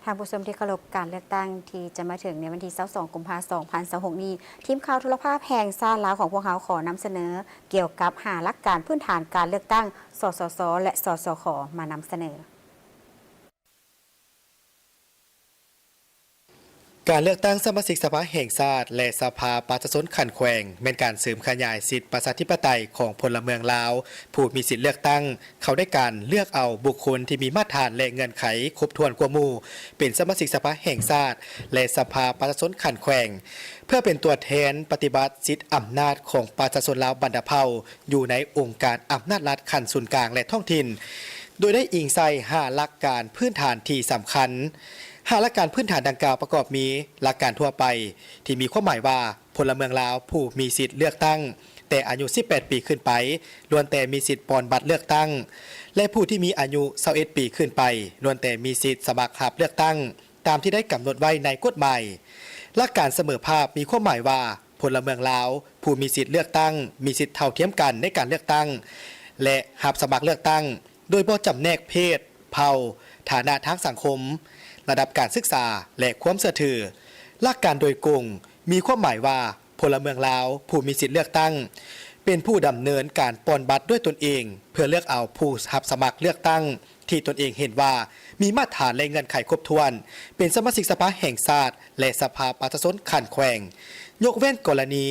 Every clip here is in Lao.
ທ່ານຜູ້ຊົມທີ່ເຄົາລົບ, ການເລືອກຕັ້ງທີ່ຈະມາເຖິງໃນວັນທີຊາວສອງ ກຸມພາ ສອງພັນຊາວຫົກນີ້, ທີມຂ່າວໂທລະພາບແຫ່ງຊາດລາວຂອງພວກເຮົາຂໍນຳສະເໜີກ່ຽວກັບຫ້າຫຼັກການພື້ນຖານການເລືອກຕັ້ງ ສສຊ ແລະ ສສຂ ມານຳສະເໜີ. ການເລືອກຕັ້ງສະມາຊິກສະພາແຫ່ງຊາດ ແລະ ສະພາປະຊາຊົນຂັ້ນແຂວງ ແມ່ນການເສີມຂະຫຍາຍສິດປະຊາທິປະໄຕຂອງພົນລະເມືອງລາວ ຜູ້ມີສິດເລືອກຕັ້ງ ເຂົ້າໃນການເລືອກເອົາບຸກຄົນທີ່ມີມາດຖານ ແລະ ເງື່ອນໄຂຄົບຖ້ວນກວ່າໝູ່ ເປັນສະມາຊິກສະພາແຫ່ງຊາດ ແລະ ສະພາປະຊາຊົນຂັ້ນແຂວງ ເພື່ອເປັນຕົວແທນປະຕິບັດສິດອຳນາດຂອງປະຊາຊົນລາວບັນດາເຜົ່າ ຢູ່ໃນອົງການອຳນາດລັດຂັ້ນສູນກາງ ແລະ ທ້ອງຖິ່ນ, ໂດຍໄດ້ອີງໃສ່ຫ້າຫຼັກການພື້ນຖານທີ່ສຳຄັນ. ຫ້າຫຼັກການພື້ນຖານດັ່ງກ່າວປະກອບມີ ຫຼັກການທົ່ວໄປ ທີ່ມີຄວາມໝາຍວ່າ ພົນລະເມືອງລາວຜູ້ມີສິດເລືອກຕັ້ງແຕ່ອາຍຸສິບແປດປີຂຶ້ນໄປ ລ້ວນແຕ່ມີສິດປ່ອນບັດເລືອກຕັ້ງ ແລະ ຜູ້ທີ່ມີອາຍຸຊາວເອັດປີຂຶ້ນໄປ ລ້ວນແຕ່ມີສິດສະໝັກຮັບເລືອກຕັ້ງ ຕາມທີ່ໄດ້ກຳນົດໄວ້ໃນກົດໝາຍ. ຫຼັກການສະເໝີພາບ ມີຄວາມໝາຍວ່າ ພົນລະເມືອງລາວຜູ້ມີສິດເລືອກຕັ້ງ ມີສິດເທົ່າທຽມກັນໃນການເລືອກຕັ້ງ ແລະ ຮັບສະໝັກເລືອກຕັ້ງ ໂດຍບໍ່ຈຳແນກເພດ, ເຜົ່າ, ຖານະທາງສັງຄົມ, ລະດັບການສຶກສາ ແລະ ຄວາມເຊື່ອຖື. ຫຼັກການໂດຍກົງ ມີຄວາມໝາຍວ່າ ພົນລະເມືອງລາວຜູ້ມີສິດເລືອກຕັ້ງ ເປັນຜູ້ດຳເນີນການປ່ອນບັດດ້ວຍຕົນເອງ ເພື່ອເລືອກເອົາຜູ້ຮັບສະໝັກເລືອກຕັ້ງ ທີ່ຕົນເອງເຫັນວ່າມີມາດຖານ ແລະ ເງື່ອນໄຂຄົບຖ້ວນ ເປັນສະມາຊິກສະພາແຫ່ງຊາດ ແລະ ສະພາປະຊາຊົນຂັ້ນແຂວງ, ຍົກເວັ້ນກໍລະນີ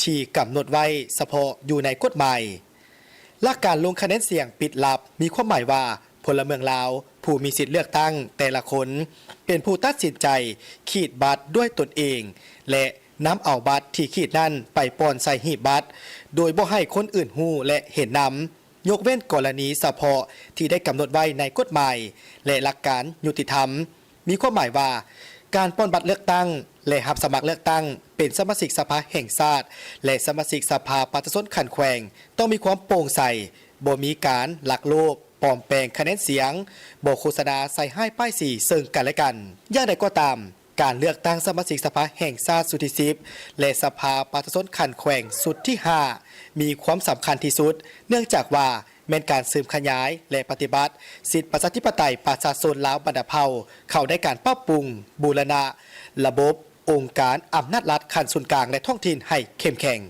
ທີ່ກຳນົດໄວ້ສະເພາະຢູ່ໃນກົດໝາຍ. ຫຼັກການລົງຄະແນນສຽງປິດລັບ ມີຄວາມໝາຍວ່າ ພົນລະເມືອງລາວຜູ້ມີສິດເລືອກຕັ້ງແຕ່ລະຄົນ ເປັນຜູ້ຕັດສິນໃຈຂີດບັດດ້ວຍຕົນເອງ ແລະ ນຳເອົາບັດທີ່ຂີດນັ້ນໄປປ່ອນໃສ່ຫີບບັດ ໂດຍບໍ່ໃຫ້ຄົນອື່ນຮູ້ ແລະ ເຫັນນຳ. ຍົກເວັ້ນກໍລະນີສະເພາະທີ່ໄດ້ກຳນົດໄວ້ໃນກົດໝາຍ ແລະ ຫຼັກການຍຸຕິທຳ ມີຄວາມໝາຍວ່າ ການປ່ອນບັດເລືອກຕັ້ງ ແລະ ຮັບສະໝັກເລືອກຕັ້ງເປັນສະມາຊິກສະພາແຫ່ງຊາດ ແລະ ສະມາຊິກສະພາປະຊາຊົນຂັ້ນແຂວງ ຕ້ອງມີຄວາມໂປ່ງໃສ, ບໍ່ມີການລັກໂລບ, ປອມແປງຄະແນນສຽງ, ບໍ່ໂຄສະນາໃສ່ຮ້າຍປ້າຍສີເຊິ່ງກັນແລະກັນ. ຢ່າງໃດກໍຕາມ, ການເລືອກຕັ້ງສະມາຊິກສະພາແຫ່ງຊາດຊຸດທີສິບ ແລະ ສະພາປະຊາຊົນຂັ້ນແຂວງຊຸດທີຫ້າ ມີຄວາມສຳຄັນທີ່ສຸດ, ເນື່ອງຈາກວ່າແມ່ນການເສີມຂະຫຍາຍ ແລະ ປະຕິບັດສິດປະຊາທິປະໄຕປະຊາຊົນລາວບັນດາເຜົ່າ ເຂົ້າໃນການປັບປຸງບູລະນະລະບົບອົງການອຳນາດລັດຂັ້ນສູນກາງ ແລະ ທ້ອງຖິ່ນໃຫ້ເຂັ້ມແຂງ.